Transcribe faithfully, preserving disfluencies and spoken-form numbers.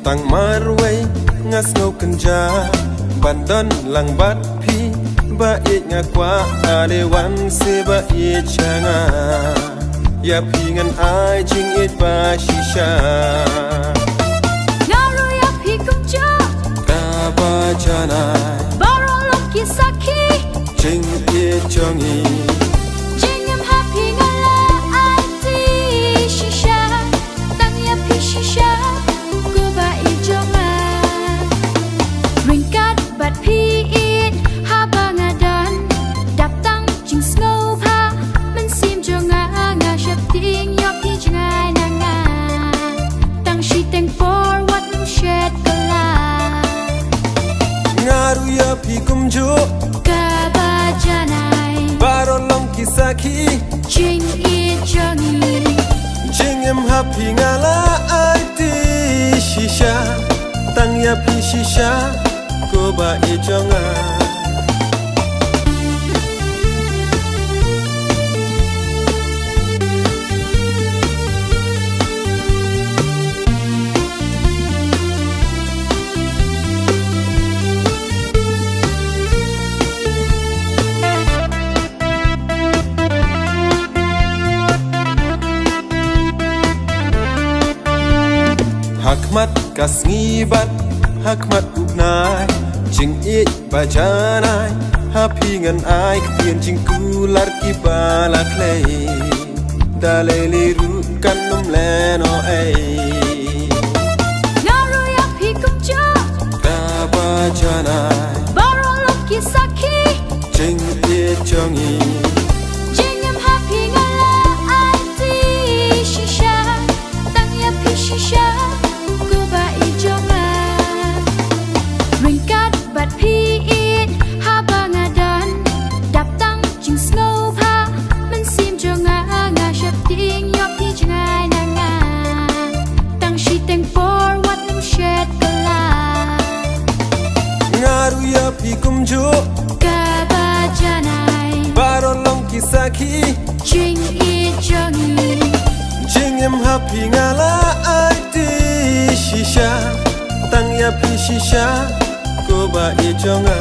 Tang marwei nga sngew kynja ban don lang bad phi, ba ïeit nga kwah ale wan se ba ïeit sha nga. Ïa phi ngan ai jingïeit ba shisha. Nga ruh ïa phi kumjuh. Kaba janai. Baroh long ki sakhi. Jingïeit jong ngi. Jingim ha phi nga la ai ti shisha. Tang ïa phi shisha. Ko ba ïeit jong nga. Ryngkat bad phi ïeit haba nga don. Dap tang jingsngewbha mynsiem jong nga, nga sheptieng ïoh phi jngai na nga. Tang shiteng por wat nym shet kylla. Nga ruh ïa phi kumjuh. Kaba janai. Baroh long ki sakhi. Jingïeit jong ngi. Jingim ha phi nga la ai ti shisha. Tang ïa phi shisha. Ko ba ïeit jong nga. Ha khmat ka sngi bad ha khmat u bnai, jingïeit ba janai ha phi ngan ai, ktien jingkular kiba la khlei. Da lei lei ruh kan ym lehnoh ei. Nga ruh ïa phi kumjuh. Kaba janai. Baroh long ki sakhi. Jingïeit jong ngi. Jingim ha phi nga la ai ti shisha. Tang ïa phi shisha. Ko ba ïeit jong nga. Ryngkat bad phi ïeit haba nga don. Dap tang jingsngewbha mynsiem jong nga, nga sheptieng ïoh phi jngai na nga. Tang shiteng por wat nym shet kylla. Nga ruh ïa phi kumjuh. Kaba janai. Baroh long ki sakhi. Jingïeit jong ngi. Jingim ha phi nga la ai ti shisha. Tang ïa phi shisha. Ko ba ïeit jong nga.